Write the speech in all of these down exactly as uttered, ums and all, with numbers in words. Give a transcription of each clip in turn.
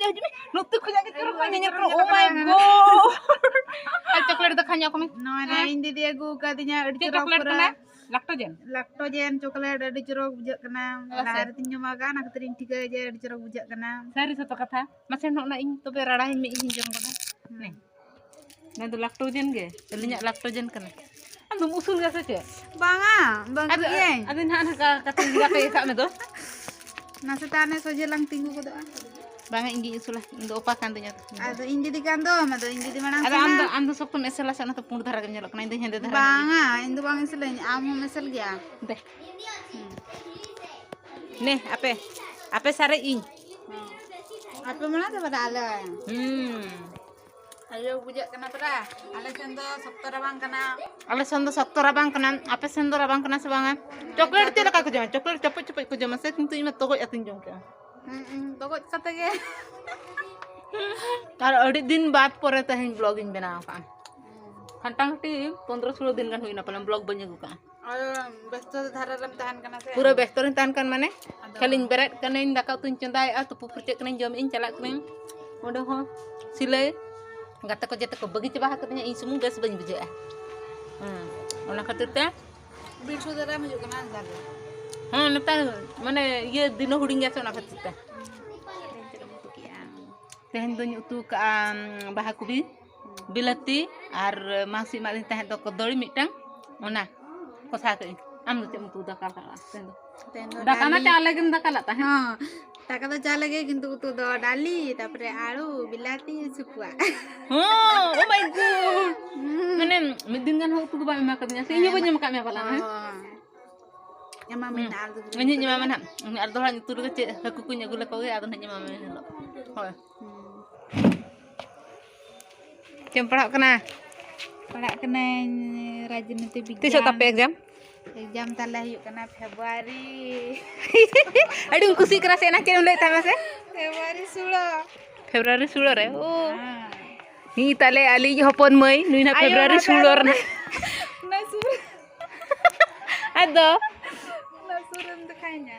ᱦᱤᱡᱩᱜ ᱢᱮ, ᱱᱚᱛᱮ ᱠᱷᱚᱱᱟᱜ ᱜᱮ ᱪᱚᱨᱚᱠ ᱠᱚ ᱧᱮᱧᱮᱞ ᱠᱟᱱᱟ᱾ Oh my God! R chocolate ᱫᱚ ᱠᱷᱟᱧᱚᱜ ᱠᱚ ᱢᱮ᱾ ᱱᱚᱣᱟ ᱫᱚ ᱤᱧ ᱫᱤᱫᱤ ᱟᱹᱜᱩ ᱟᱠᱟᱫᱤᱧᱟ, ᱟᱹᱰᱤ ᱪᱮᱫ ᱪᱚᱨᱚᱠ chocolate ᱯᱩᱨᱟᱹ᱾ ᱠᱟᱱᱟ? Lactogen. Lactogen chocolate ᱟᱹᱰᱤ ᱪᱚᱨᱚᱠ ᱵᱩᱡᱷᱟᱹᱜ ᱠᱟᱱᱟ᱾ ᱦᱮᱸ ᱥᱮ? ᱞᱟᱦᱟ ᱨᱮᱛᱤᱧ ᱡᱚᱢ ᱟᱠᱟᱫᱼᱟ, ᱚᱱᱟ ᱠᱷᱟᱹᱛᱤᱨ ᱤᱧ ᱴᱷᱤᱠᱟᱹᱭᱟ ᱡᱮ ᱟᱹᱰᱤ ᱪᱚᱨᱚᱠ ᱵᱩᱡᱷᱟᱹᱜ ᱠᱟᱱᱟ᱾ ᱥᱟᱹᱨᱤ ᱥᱟᱛᱚ ᱠᱟᱛᱷᱟ᱾ ᱢᱟᱥᱮ ᱱᱚᱜᱼᱚ ᱱᱟ ᱤᱧ ᱛᱚᱵᱮ ᱨᱟᱲᱟᱧ ᱢᱮ, ᱤᱧ ᱦᱚᱸᱧ ᱡᱚᱢ ᱜᱚᱫᱟ᱾ ᱦᱩᱸ᱾ ᱱᱮ᱾ ᱱᱚᱣᱟ ᱫᱚ lactogen ᱜᱮ? ᱟᱹᱞᱤᱧᱟᱜ lactogen ᱠᱟᱱᱟ᱾ ᱟᱢ ᱫᱚᱢ ᱩᱥᱩᱞ ᱜᱮᱭᱟ ᱥᱮ ᱪᱮᱫ? ᱵᱟᱝᱟ, ᱵᱟᱹᱜᱤ ᱟᱫᱚ, ᱜᱤᱭᱟᱹᱧ᱾ ᱟᱫᱚ ᱱᱟᱦᱟᱜ ᱱᱚᱝᱠᱟ ᱠᱟᱛᱮ ᱜᱟᱛᱮ ᱥᱟᱵ ᱢᱮ ᱫᱚ᱾ ᱱᱟᱥᱮ ᱛᱟᱦᱮᱱ ᱥᱚᱡᱷᱮ ᱞᱟᱝ ᱛᱤᱸᱜᱩ ᱜᱚᱫᱚᱜᱼᱟ᱾ ᱵᱟᱝᱟ, ᱤᱧ ᱜᱤᱧ ᱩᱥᱩᱞᱟ᱾ ᱤᱧ ᱫᱚ ᱚᱯᱟ ᱠᱟᱱ ᱫᱚᱧ ᱟᱫᱚ᱾ ᱟᱫᱚ ᱤᱧ ᱫᱤᱫᱤ ᱠᱟᱱ ᱫᱚᱢ, ᱟᱫᱚ ᱤᱧ ᱫᱤᱫᱤ ᱢᱟᱲᱟᱝ ᱟᱫᱚ ᱟᱢ ᱫᱚ, ᱥᱮᱱᱟ᱾ ᱟᱢ ᱫᱚ ᱥᱚᱠᱛᱚᱢ ᱮᱥᱮᱞᱟ ᱥᱮ, ᱚᱱᱟᱛᱮ ᱯᱩᱸᱰ ᱫᱷᱟᱨᱟ ᱜᱮᱢ ᱧᱮᱞᱚᱜ ᱠᱟᱱᱟ᱾ ᱤᱧ ᱫᱚᱧ ᱦᱮᱸᱫᱮ ᱫᱷᱟᱨᱟ ᱜᱮᱭᱟ᱾ ᱵᱟᱝᱟ, ᱤᱧ ᱫᱚ ᱵᱟᱝ ᱮᱥᱮᱞᱟᱹᱧ, ᱟᱢ ᱦᱚᱸᱢ ᱮᱥᱮᱞ ᱜᱮᱭᱟ᱾ ᱫᱮ᱾ ᱦᱩᱸ᱾ ᱱᱮ, ᱟᱯᱮ, ᱟᱯᱮ ᱥᱟᱨᱮᱡ ᱤᱧ᱾ ᱦᱮᱸ᱾ ᱟᱯᱮ ᱢᱟᱲᱟᱝ ᱛᱮ ᱵᱟᱰᱟᱭ ᱟᱞᱮ᱾ ᱦᱩᱸ᱾ ᱟᱭᱳ, ᱵᱩᱡᱷᱟᱹᱜ ᱠᱟᱱᱟ ᱯᱮᱲᱟ, ᱟᱞᱮ ᱥᱮᱱ ᱫᱚ ᱥᱚᱠᱛᱚ ᱨᱟᱵᱟᱝ ᱠᱟᱱᱟ᱾ ᱟᱞᱮ ᱥᱮᱱ ᱫᱚ ᱥᱚᱠᱛᱚ ᱨᱟᱵᱟᱝ ᱠᱟᱱᱟ, ᱟᱯᱮ ᱥᱮᱱ ᱫᱚ ᱨᱟᱵᱟᱝ ᱠᱟᱱᱟ ᱥᱮ ᱵᱟᱝᱟ? ᱦᱮᱸ, chocolate ᱪᱮᱫ ᱞᱮᱠᱟ ᱠᱚ ᱡᱚᱢᱟ? Chocolate ᱪᱚᱯᱚᱡ ᱪᱚᱯᱚᱡ ᱠᱚ ᱡᱚᱢᱟ ᱥᱮ, ᱠᱤᱱᱛᱩ ᱤᱧ ᱢᱟ ᱛᱚᱜᱚᱡ ᱟᱛᱤᱧ ᱡᱚᱢ ᱠᱮᱜᱼᱟ᱾ ᱦᱩᱸ, ᱦᱩᱸ, ᱛᱚᱜᱚᱡ ᱠᱟᱛᱮ ᱜᱮ᱾ ᱟᱨ ᱟᱹᱰᱤ ᱫᱤᱱ ᱵᱟᱫ ᱯᱚᱨᱮ ᱛᱮᱦᱮᱧ vlog ᱤᱧ ᱵᱮᱱᱟᱣ ᱟᱠᱟᱫᱼᱟ᱾ ᱦᱩᱸ᱾ ᱜᱷᱟᱱᱴᱟ ᱜᱷᱟᱹᱴᱤ ᱯᱚᱱᱫᱽᱨᱚ ᱥᱳᱞᱳ ᱫᱤᱱ ᱜᱟᱱ ᱦᱩᱭᱱᱟ ᱯᱟᱞᱮᱱ vlog ᱵᱟᱹᱧ ᱟᱹᱜᱩ ᱠᱟᱜᱼᱟ᱾ ᱟᱨ ᱵᱮᱥᱛᱚ ᱫᱷᱟᱨᱟ ᱨᱮᱢ ᱛᱟᱦᱮᱱ ᱠᱟᱱᱟ ᱥᱮ? ᱯᱩᱨᱟᱹ ᱵᱮᱥᱛᱚ ᱨᱤᱧ ᱛᱟᱦᱮᱱ ᱠᱟᱱ ᱢᱟᱱᱮ, ᱟᱫᱚ ᱠᱷᱟᱹᱞᱤᱧ ᱵᱮᱨᱮᱫ ᱠᱟᱹᱱᱟᱹᱧ, ᱫᱟᱠᱟ ᱩᱛᱩᱧ ᱪᱚᱸᱫᱟᱭᱮᱫᱼᱟ, ᱛᱩᱯᱩ ᱯᱷᱟᱨᱪᱟᱹᱜ ᱠᱟᱹᱱᱟᱹᱧ, ᱡᱚᱢᱮᱫ ᱟᱹᱧ, ᱪᱟᱞᱟᱜ ᱠᱟᱹᱱᱟᱹᱧ᱾ ᱚᱸᱰᱮ ᱦᱚᱸ ᱥᱤᱞᱟᱹᱭ, ᱜᱟᱛᱮ ᱠᱚ ᱡᱮᱛᱮ ᱠᱚ ᱵᱟᱹᱜᱤ ᱪᱟᱵᱟ ᱟᱠᱟᱫᱤᱧᱟ, ᱤᱧ ᱥᱩᱢᱩᱝ ᱵᱮᱥ ᱵᱟᱹᱧ ᱵᱩᱡᱷᱟᱹᱣᱮᱫᱼᱟ᱾ ᱦᱮᱸ, ᱚᱱᱟ ᱠᱷᱟᱹᱛᱤᱨ ᱛᱮ ᱵᱤᱨᱥᱩ ᱫᱟᱫᱟᱢ ᱦᱤᱡᱩᱜ ᱠᱟᱱᱟ ᱱᱮᱛᱟᱨ ᱫᱚ? ᱦᱮᱸ, ᱱᱮᱛᱟᱨ ᱢᱟᱱᱮ ᱤᱭᱟᱹ ᱫᱤᱱ ᱦᱚᱸ ᱦᱩᱰᱤᱧ ᱜᱮᱭᱟ ᱥᱮ, ᱚᱱᱟ ᱠᱷᱟᱹᱛᱤᱨ ᱛᱮ᱾ ᱛᱮᱦᱮᱧ ᱪᱮᱫ ᱮᱢ ᱩᱛᱩ ᱠᱮᱜᱼᱟ? ᱛᱮᱦᱮᱧ ᱫᱚᱧ ᱩᱛᱩ ᱠᱟᱜᱼᱟ, ᱩᱸ, ᱵᱟᱦᱟ ᱠᱚᱵᱤ, ᱵᱤᱞᱟᱹᱛᱤ ᱟᱨ ᱢᱟᱥᱤ ᱮᱢᱟᱫᱤᱧ ᱛᱟᱦᱮᱸᱫ ᱫᱚ ᱠᱚᱫᱚᱲᱤ ᱢᱤᱫᱴᱟᱝ, ᱚᱱᱟ ᱠᱚᱥᱟᱣ ᱠᱟᱜ ᱟᱹᱧ᱾ ᱟᱢ ᱫᱚ ᱪᱮᱫ ᱮᱢ ᱩᱛᱩ ᱫᱟᱠᱟ ᱠᱟᱜᱼᱟ ᱛᱮᱦᱮᱧ ᱫᱚ? ᱛᱮᱦᱮᱧ ᱫᱚ ᱫᱟᱠᱟ ᱢᱟ ᱰᱟᱞᱤ᱾ ᱪᱟᱣᱞᱮ ᱜᱮᱢ ᱫᱟᱠᱟ ᱞᱟᱜ ᱛᱟᱦᱮᱸᱫ᱾ ᱦᱚᱸ, ᱫᱟᱠᱟ ᱫᱚ ᱪᱟᱣᱞᱮ ᱜᱮ, ᱠᱤᱱᱛᱩ ᱩᱛᱩ ᱫᱚ ᱰᱟᱞᱤ, ᱛᱟᱯᱚᱨᱮ ᱟᱲᱩ, ᱵᱤᱞᱟᱹᱛᱤ, ᱥᱩᱠᱩᱣᱟᱜ᱾ ᱦᱚᱸ, oh my God᱾ ᱦᱩᱸ᱾ ᱢᱟᱱᱮ, ᱢᱤᱫ ᱫᱤᱱ ᱜᱟᱱ ᱦᱚᱸ ᱩᱛᱩ ᱫᱚ ᱵᱟᱢ ᱮᱢᱟ ᱠᱟᱫᱤᱧᱟ ᱥᱮ? ᱤᱧ ᱦᱚᱸ ᱵᱟᱹᱧ ᱮᱢ ᱟᱠᱟᱫ ᱢᱮᱭᱟ ᱯᱟᱞᱮ, ᱦᱮᱸ? ᱦᱚᱸ᱾ ᱮᱢᱟᱢᱟᱹᱧ ᱦᱩᱸ᱾ ᱱᱟᱦᱟᱜ ᱟᱨ ᱫᱚ ᱤᱧ ᱦᱚᱸᱧ ᱮᱢᱟᱢᱟ ᱱᱟᱦᱟᱜ᱾ ᱟᱨ ᱫᱚᱦᱲᱟᱧ ᱩᱛᱩ ᱞᱮᱠᱚ ᱪᱮᱫ ᱦᱟᱹᱠᱩ ᱠᱚᱧ ᱟᱹᱜᱩ ᱞᱮᱠᱚ ᱜᱮ, ᱟᱫᱚ ᱱᱟᱦᱟᱜ ᱤᱧ ᱮᱢᱟᱢᱟ ᱮᱱ ᱦᱤᱞᱳᱜ᱾ ᱦᱳᱭ᱾ ᱦᱩᱸ᱾ ᱪᱮᱫ ᱮᱢ ᱯᱟᱲᱦᱟᱜ ᱠᱟᱱᱟ? ᱯᱟᱲᱦᱟᱜ ᱠᱟᱹᱱᱟᱹᱧ ᱨᱟᱡᱽᱱᱤᱛᱤ ᱵᱤᱜᱽᱜᱟᱱ᱾ ᱛᱤᱥᱚᱜ ᱛᱟᱯᱮ exam? Exam ᱛᱟᱞᱮ ᱦᱩᱭᱩᱜ ᱠᱟᱱᱟ February᱾ ᱟᱹᱰᱤᱢ ᱠᱩᱥᱤᱜ ᱠᱟᱱᱟ ᱥᱮ, ᱮᱱᱟᱝ ᱪᱮᱫ ᱮᱢ ᱞᱟᱹᱭᱮᱫ ᱛᱟᱦᱮᱸ ᱢᱟᱥᱮ? February ᱥᱳᱞᱳ᱾ February ᱥᱳᱞᱳ ᱨᱮ? ᱳ᱾ ᱦᱮᱸ᱾ ᱱᱤᱭ ᱛᱟᱞᱮ ᱟᱞᱮᱭᱤᱡ ᱦᱚᱯᱚᱱ ᱢᱟᱹᱭ, ᱱᱩᱭ ᱱᱟᱜ ᱟᱭᱳ, February ᱚᱱᱟ ᱥᱳᱞᱳ ᱨᱮᱱᱟᱜ᱾ ᱚᱱᱟ ᱥᱩᱨ᱾ ᱟᱫᱚ? ᱚᱱᱟ ᱥᱩᱨ ᱨᱮᱢ ᱫᱮᱠᱷᱟᱣ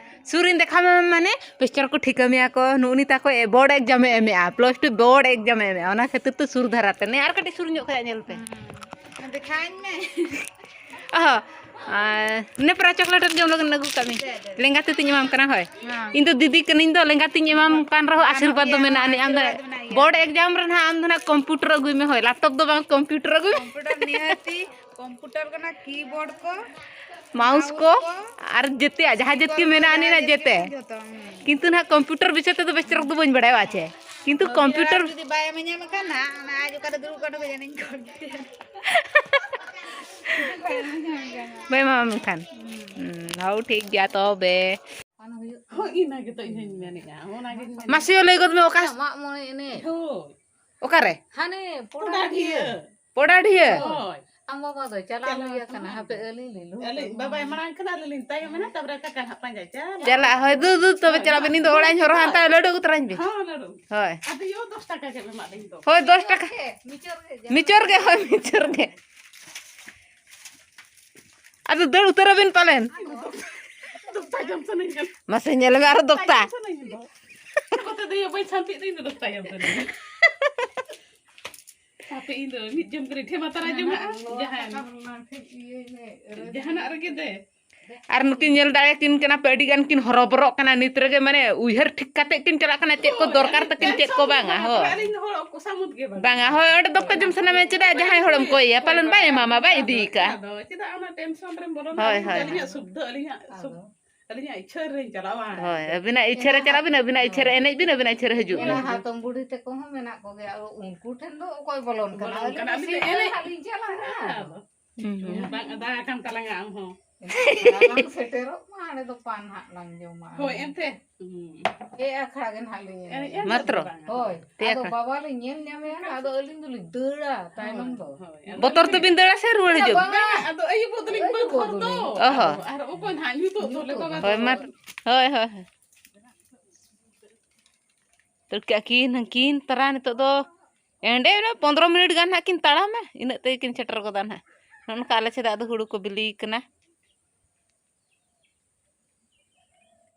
ᱥᱩᱨᱤᱧ ᱫᱮᱠᱷᱟᱣ ᱢᱮ ᱢᱟᱱᱮ ᱯᱤᱥᱴᱟᱨ ᱠᱚ ᱴᱷᱤᱠᱟᱹ ᱢᱮᱭᱟ ᱠᱚ, ᱱᱩᱜᱼᱩ ᱱᱤᱛᱟ ᱠᱚ ᱵᱳᱨᱰ ᱮᱠᱡᱟᱢᱮ ᱮᱢᱮᱜᱼᱟ, ᱯᱞᱟᱥ ᱴᱩ ᱵᱳᱨᱰ ᱮᱠᱡᱟᱢᱮ ᱮᱢᱮᱜᱼᱟ, ᱚᱱᱟ ᱠᱷᱟᱹᱛᱤᱨ ᱛᱮ ᱥᱩᱨ ᱫᱷᱟᱨᱟ ᱛᱮ ᱱᱮ ᱟᱨ ᱠᱟᱹᱴᱤᱡ ᱥᱩᱨ ᱧᱚᱜ ᱠᱷᱚᱱᱟᱜ ᱧᱮᱞ ᱯᱮ᱾ ᱫᱮᱠᱷᱟᱣᱟᱹᱧ ᱢᱮ᱾ ᱚᱦᱚ, ᱟᱨ ᱱᱮᱯᱨᱟ ᱪᱚᱠᱞᱮᱴ ᱮᱢ ᱡᱚᱢ ᱞᱟᱹᱜᱤᱫ ᱟᱹᱜᱩ ᱠᱟᱜ ᱢᱮ᱾ ᱞᱮᱸᱜᱟ ᱛᱤ ᱛᱤᱧ ᱮᱢᱟᱢ ᱠᱟᱱᱟ, ᱦᱳᱭ᱾ ᱦᱮᱸ᱾ ᱤᱧ ᱫᱚ ᱫᱤᱫᱤ ᱠᱟᱹᱱᱟᱹᱧ ᱫᱚ, ᱞᱮᱸᱜᱟ ᱛᱤᱧ ᱮᱢᱟᱢ ᱠᱟᱱ ᱨᱮᱦᱚᱸ ᱟᱥᱤᱨᱵᱟᱫᱽ ᱫᱚ ᱢᱮᱱᱟᱜ ᱟᱹᱱᱤᱡ᱾ ᱟᱢ ᱫᱚ ᱵᱳᱨᱰ ᱮᱠᱡᱟᱢ ᱨᱮ ᱱᱟᱦᱟᱜ ᱟᱢ ᱫᱚ ᱱᱟᱦᱟᱜ ᱠᱚᱢᱯᱤᱭᱩᱴᱟᱨ ᱟᱹᱜᱩᱭ ᱢᱮ, ᱦᱳᱭ, ᱞᱮᱯᱴᱚᱯ ᱫᱚ ᱵᱟᱝ, ᱠᱚᱢᱯᱤᱭᱩᱴᱟᱨ ᱟᱹᱜᱩᱭ ᱢᱮ᱾ ᱠᱚᱢᱯᱤᱭᱩᱴᱟᱨ ᱱᱤᱦᱟᱹᱛᱤ, ᱠᱚᱢᱯᱤᱭᱩᱴᱟᱨ ᱠᱟᱱᱟ, ᱠᱤᱵᱳᱨᱰ ᱠᱚ, ᱢᱟᱣᱩᱥ ᱢᱟᱣᱩᱥ ᱠᱚ, ᱠᱚ, ᱟᱨ ᱡᱮᱛᱮᱭᱟᱜ ᱡᱟᱦᱟᱸ ᱡᱟᱹᱛᱤ ᱢᱮᱱᱟᱜ ᱟᱹᱱᱤᱡ ᱱᱟᱜ ᱡᱮᱛᱮ᱾ ᱡᱚᱛᱚ, ᱦᱩᱸ᱾ ᱠᱤᱱᱛᱩ ᱱᱟᱦᱟᱜ ᱠᱚᱢᱯᱤᱭᱩᱴᱟᱨ ᱵᱤᱥᱚᱭ ᱛᱮᱫᱚ ᱵᱮᱥ ᱪᱮᱦᱨᱟ ᱫᱚ ᱵᱟᱹᱧ ᱵᱟᱲᱟᱭᱟ ᱪᱮ᱾ ᱠᱤᱱᱛᱩ ᱦᱳᱭ, ᱠᱚᱢᱯᱤᱭᱩᱴᱟᱨ ᱡᱩᱫᱤ ᱵᱟᱭ ᱮᱢᱟᱹᱧᱟ ᱢᱮᱱᱠᱷᱟᱱ ᱱᱟᱦᱟᱜ ᱚᱱᱟ ᱟᱡ ᱚᱠᱟᱨᱮ ᱫᱩᱲᱩᱵ ᱠᱟᱱᱟ ᱡᱟᱹᱱᱤᱧ ᱠᱚᱞ ᱠᱮᱭᱟ᱾ ᱵᱟᱭ ᱮᱢᱟᱢᱟ ᱢᱮᱱᱠᱷᱟᱱ᱾ ᱦᱩᱸ᱾ ᱦᱩᱸ, ᱦᱚᱸ, ᱴᱷᱤᱠ ᱜᱮᱭᱟ ᱛᱚᱵᱮ᱾ ᱦᱳᱭ, ᱤᱱᱟᱹ ᱜᱮᱛᱚ ᱤᱧ ᱦᱚᱧ ᱢᱮᱱᱮᱫᱼᱟ, ᱚᱱᱟᱜᱤᱧ ᱢᱮᱱᱮᱫᱼᱟ᱾ ᱢᱟᱥᱮ ᱞᱟᱹᱭ ᱜᱚᱫ ᱢᱮ, ᱚᱠᱟ ᱢᱟᱜ ᱢᱚᱬᱮ ᱮᱱᱮᱡ? ᱦᱳᱭ᱾ ᱚᱠᱟᱨᱮ? ᱦᱟᱱᱮ ᱯᱚᱰᱟᱰᱤᱭᱟᱹ᱾ ᱯᱚᱰᱟᱰᱤᱭᱟᱹ? ᱦᱳᱭ᱾ ᱟᱢ ᱵᱟᱵᱟ ᱫᱚ ᱪᱟᱞᱟᱣ ᱪᱟᱞᱟᱣ ᱦᱩᱭ ᱟᱠᱟᱱᱟ, ᱠᱟᱱᱟ᱾ ᱦᱟᱯᱮ ᱟᱹᱞᱤᱧ ᱞᱤᱧ ᱞᱩᱦᱩᱠ ᱟᱹᱞᱤᱧ ᱞᱮᱱ ᱵᱟᱵᱟᱭ ᱜᱮ᱾ ᱢᱟᱲᱟᱝ ᱠᱟᱱᱟ, ᱟᱹᱞᱤᱧ ᱞᱤᱧ ᱛᱟᱭᱚᱢ ᱮᱱᱟ, ᱛᱟᱯᱚᱨᱮ ᱠᱟᱠᱟ ᱦᱟᱸᱜ ᱯᱟᱸᱡᱟ ᱪᱟᱞᱟᱜ᱾ ᱪᱟᱞᱟᱜ, ᱦᱳᱭ, ᱫᱩ, ᱫᱩ, ᱛᱚᱵᱮ ᱦᱳᱭ, ᱪᱟᱞᱟᱜ ᱵᱤᱱ, ᱤᱧ ᱫᱚ ᱚᱲᱟᱜ ᱤᱧ ᱦᱚᱨᱚᱜᱼᱟ, ᱦᱟᱱᱛᱮ ᱞᱟᱹᱰᱩ ᱟᱹᱜᱩ ᱛᱚᱨᱟᱧ ᱵᱤᱱ᱾ ᱦᱚᱸ, ᱞᱟᱹᱰᱩ᱾ ᱦᱳᱭ᱾ ᱟᱫᱚ ᱭᱳ, ᱫᱚᱥ ᱴᱟᱠᱟ ᱜᱮ ᱮᱢᱟᱜ ᱞᱤᱧ ᱫᱚ᱾ ᱦᱳᱭ, ᱫᱚᱥ ᱴᱟᱠᱟ᱾ ᱢᱤᱪᱚᱨ ᱜᱮ, ᱡᱟᱦᱟᱸ ᱢᱤᱪᱚᱨ ᱜᱮ, ᱦᱳᱭ, ᱢᱤᱪᱚᱨ ᱜᱮ᱾ ᱟᱫᱚ ᱫᱟᱹᱲ ᱩᱛᱟᱹᱨ ᱟᱵᱤᱱ ᱯᱟᱞᱮᱱ᱾ ᱫᱚᱠᱛᱟ ᱡᱚᱢ ᱥᱟᱱᱟᱧ ᱠᱟᱱᱟ᱾ ᱢᱟᱥᱮ ᱧᱮᱞ ᱢᱮ, ᱟᱨᱚ ᱫᱚᱠᱛᱟ᱾ ᱫᱚᱠᱛᱟ ᱡᱚᱢ ᱥᱟᱱᱟᱧ ᱠᱟᱱᱟ᱾ ᱠᱚᱛᱮ ᱫᱚ ᱭᱳ ᱵᱟᱹᱧ ᱥᱟᱱᱛᱤᱜ ᱫᱚ, ᱤᱧ ᱫᱚ ᱫᱚᱠᱛᱟ ᱡᱚᱢ ᱥᱟᱱᱟᱧ ᱠᱟᱱᱟ᱾ ᱦᱟᱯᱮ, ᱤᱧ ᱫᱚ ᱢᱤᱫ ᱡᱚᱢ ᱠᱟᱛᱮ ᱴᱷᱮᱢᱟ ᱛᱟᱨᱟ ᱡᱚᱢᱟᱜᱼᱟ, ᱡᱟᱦᱟᱸ, ᱡᱟᱦᱟᱱᱟᱜ ᱨᱮᱜᱮ ᱫᱮ᱾ ᱟᱨ ᱱᱩᱠᱤᱱ ᱧᱮᱞ ᱫᱟᱲᱮᱭᱟᱠᱤᱱ ᱠᱟᱱᱟ ᱯᱮ, ᱟᱹᱰᱤ ᱜᱟᱱ ᱠᱤᱱ ᱦᱚᱨᱚᱵᱚᱨᱚᱜ ᱠᱟᱱᱟ ᱱᱤᱛ ᱨᱮᱜᱮ, ᱢᱟᱱᱮ ᱩᱭᱦᱟᱹᱨ ᱴᱷᱤᱠ ᱠᱟᱛᱮ ᱠᱤᱱ ᱪᱟᱞᱟᱜ ᱠᱟᱱᱟ, ᱪᱮᱫ ᱠᱚ ᱦᱳᱭ, ᱫᱚᱨᱠᱟᱨ ᱟᱹᱞᱤᱧ ᱛᱟᱹᱠᱤᱱ, ᱪᱮᱫ ᱠᱚ ᱴᱮᱱᱥᱚᱱ ᱵᱟᱝᱟ, ᱨᱮ ᱦᱳᱭ᱾ ᱟᱹᱞᱤᱧ ᱫᱚ ᱦᱚᱲ ᱠᱚ ᱥᱟᱹᱢᱩᱫ ᱜᱮ ᱵᱟᱝ᱾ ᱵᱟᱝᱟ, ᱦᱳᱭ, ᱚᱸᱰᱮ ᱫᱚᱠᱛᱟ ᱡᱚᱢ ᱥᱟᱱᱟ ᱢᱮ, ᱪᱮᱫᱟᱜ ᱡᱟᱦᱟᱸᱭ ᱦᱚᱲᱮᱢ ᱠᱚᱭᱮᱭᱟ, ᱯᱟᱞᱮᱱ ᱵᱟᱭ ᱮᱢᱟᱢᱟ, ᱵᱟᱭ ᱤᱫᱤ ᱠᱟᱜᱼᱟ᱾ ᱟᱫᱚ ᱪᱮᱫᱟᱜ ᱚᱱᱟ ᱴᱮᱱᱥᱚᱱ ᱨᱮᱢ ᱵᱚᱞᱚᱱᱟ? ᱦᱳᱭ, ᱟᱹᱞᱤᱧ ᱫᱚ ᱦᱳᱭ, ᱟᱹᱞᱤᱧᱟᱜ ᱦᱳᱭ᱾ ᱥᱩᱵᱫᱷᱟᱹ, ᱟᱹᱞᱤᱧᱟᱜ ᱥᱩᱵ-, ᱟᱫᱚ ᱟᱹᱞᱤᱧᱟᱜ ᱤᱪᱪᱷᱟᱹ ᱨᱮᱞᱤᱧ ᱪᱟᱞᱟᱜᱼᱟ᱾ ᱦᱳᱭ, ᱟᱹᱵᱤᱱᱟᱜ ᱤᱪᱪᱷᱟᱹ ᱨᱮ ᱪᱟᱞᱟᱜ ᱵᱤᱱ, ᱟᱹᱵᱤᱱᱟᱜ ᱤᱪᱪᱷᱟᱹ ᱨᱮ ᱮᱱᱮᱡ ᱵᱤᱱ, ᱟᱹᱵᱤᱱᱟᱜ ᱤᱪᱪᱷᱟᱹ ᱨᱮ ᱦᱤᱡᱩᱜ ᱵᱤᱱ᱾ ᱦᱟᱛᱚᱢ ᱵᱩᱰᱷᱤ ᱛᱟᱠᱚ ᱦᱚᱸ ᱢᱮᱱᱟᱜ ᱠᱚᱜᱮᱭᱟ, ᱟᱫᱚ ᱩᱱᱠᱩ ᱴᱷᱮᱱ ᱫᱚ ᱚᱠᱚᱭ ᱵᱚᱞᱚᱱ ᱠᱟᱱᱟ? ᱵᱚᱞᱚᱱ ᱠᱟᱱᱟ, ᱟᱹᱞᱤᱧ ᱫᱚ ᱟᱹᱞᱤᱧ ᱫᱚ ᱮᱱᱮᱡ᱾ ᱦᱟᱸᱜ ᱞᱤᱧ ᱪᱟᱞᱟᱜᱼᱟ᱾ ᱦᱮᱸ, ᱟᱫᱚ ᱦᱩᱸ, ᱦᱩᱸ᱾ ᱵᱟᱝ ᱟᱫᱟ ᱟᱠᱟᱱ ᱛᱟᱞᱟᱝᱟ ᱟᱢ ᱦᱚᱸ᱾ ᱟᱞᱟᱝ ᱥᱮᱴᱮᱨᱚᱜ ᱢᱟ, ᱚᱸᱰᱮ ᱫᱚ ᱯᱟᱱ ᱦᱟᱸᱜ ᱞᱟᱝ ᱡᱚᱢᱟ᱾ ᱦᱳᱭ, ᱮᱱᱛᱮ᱾ ᱦᱩᱸ᱾ ᱯᱮ ᱟᱠᱷᱲᱟ ᱜᱮ ᱱᱟᱦᱟᱜ ᱞᱤᱧ ᱮᱱᱮᱡ᱾ ᱮᱱᱮᱡ ᱮᱱ ᱢᱟᱛᱨᱚ? ᱫᱚ ᱵᱟᱝᱟ᱾ ᱦᱳᱭ᱾ ᱯᱮ ᱟᱫᱚ ᱟᱠᱷᱲᱟ᱾ ᱵᱟᱵᱟ ᱞᱤᱧ ᱧᱮᱞ ᱧᱟᱢᱮᱭᱟ ᱱᱟᱦᱟᱜ, ᱟᱫᱚ ᱟᱹᱞᱤᱧ ᱫᱚᱞᱤᱧ ᱫᱟᱹᱲᱟ ᱛᱟᱭᱱᱚᱢ ᱫᱚ᱾ ᱦᱳᱭ, ᱦᱳᱭ᱾ ᱟᱫᱚ ᱵᱚᱛᱚᱨ ᱛᱮᱵᱤᱱ ᱫᱟᱹᱲᱟ ᱥᱮ ᱨᱩᱣᱟᱹᱲ ᱦᱤᱡᱩᱜ? ᱵᱟᱝᱟ, ᱟᱫᱚ ᱟᱹᱭᱩᱵᱚᱜ ᱫᱚᱞᱤᱧ ᱟᱹᱭᱩᱵᱚᱜ ᱵᱟᱹᱫᱽ ᱦᱚᱨ ᱫᱚ᱾ ᱫᱚᱞᱤᱧ᱾ ᱚ ᱦᱚᱸ᱾ ᱟᱫᱚ ᱟᱨ ᱚᱠᱚᱭ ᱱᱟᱦᱟᱜ ᱧᱩᱛᱩᱜ ᱫᱚ ᱞᱮ ᱵᱟᱵᱟ ᱦᱳᱭ, ᱫᱚ᱾ ᱢᱟ᱾ ᱦᱳᱭ, ᱦᱳᱭ, ᱦᱳᱭ᱾ ᱛᱟᱹᱲᱠᱟᱹ ᱟᱹᱠᱤᱱ ᱦᱟᱹᱱᱠᱤᱱ ᱛᱟᱨᱟ ᱱᱤᱛᱚᱜ ᱫᱚ ᱮᱸᱰᱮ ᱚᱱᱟ ᱯᱚᱱᱫᱽᱨᱚ ᱢᱤᱱᱤᱴ ᱜᱟᱱ ᱦᱟᱸᱜ ᱠᱤᱱ ᱛᱟᱲᱟᱢᱟ, ᱤᱱᱟᱹᱜ ᱛᱮᱜᱮ ᱠᱤᱱ ᱥᱮᱴᱮᱨ ᱜᱚᱫᱟ ᱱᱟᱦᱟᱜ᱾ ᱱᱚᱜᱼᱚ ᱱᱚᱝᱠᱟ ᱟᱞᱮ ᱥᱮᱫ ᱫᱚ ᱟᱫᱚ ᱦᱩᱲᱩ ᱠᱚ ᱵᱤᱞᱤ ᱠᱟᱱᱟ᱾